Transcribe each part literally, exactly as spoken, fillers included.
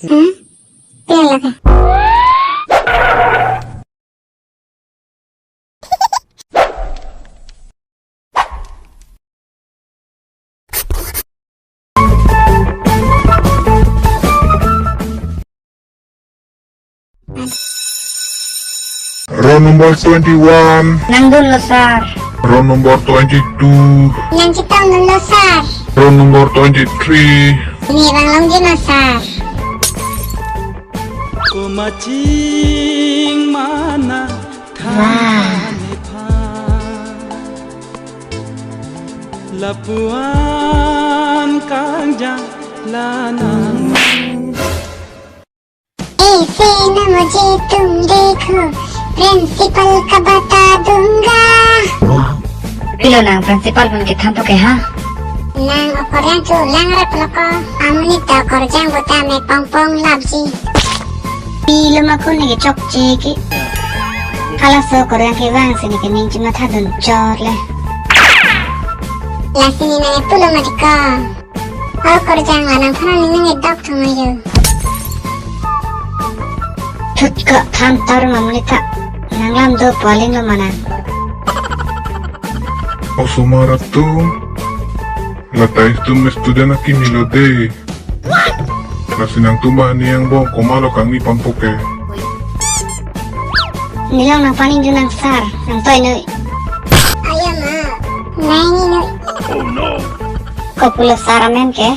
Hmm? Pia lake. Roll number twenty-one. Nangdunlo, sir. Roll number twenty-two. Nangchetongdunlo, sir. Roll number twenty-three. Ne bang longji ma, sir. Kumaching mana. Wah. Lapuan kangja lanang. ऐसे ना मुझे तुम देखो, प्रिंसिपल का बता दूंगा। Pilo nang principal pen kethan to ke ha? Nang okorjang chu langrap lo ko. Amonit ta okorjang bota me pongpong lapji. Pilo ma ko ne ke chokche ke. Halaso okorjang kevang si ne ke ning chematha dun chor le. Lasi ne nang pulo ma di ko. Okorjang la nangphan ne nang edok thang ayo. Thut ko tham tar ma amonit ta. Nanglam do pu aling lo ma nang. Osomar atum, la ta itum student akimi lo de. Lasi nangtum ba ne angbong komatlo kangni pangpo ke. Neli along nangpaningdun nang sir, nang toi noi. Ayo ma, nang ni noi. Kopulo sir amen ke?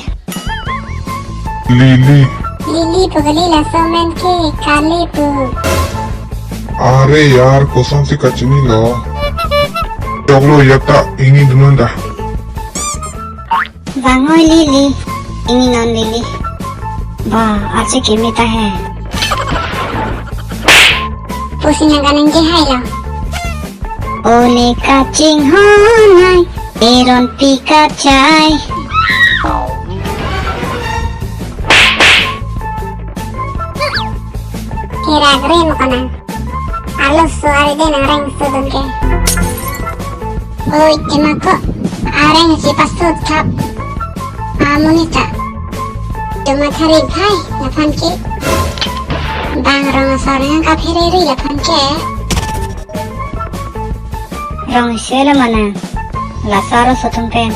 Lily. Lily pu kali, laso amen ke Kali pu. Are yaar, kosonsi kachinilo? Choklo ya ta, ingni dun non da. Vangoi Lily, ingni non Lily. Ba, arche kimi ta he. Pusi nang kaningje hai lo. Ole kachinghon ai, eron pi kachai. Kira kre mo kana. Alo suari de nang reng sudun ke. Oi, ema ko areng si pasut thap. Amonit ta. Cuma thari bhai, laphan ke. Bang rong asar nang kaphere ri laphan ke. Rong isi lo ma nang. Laso arloso atum pen.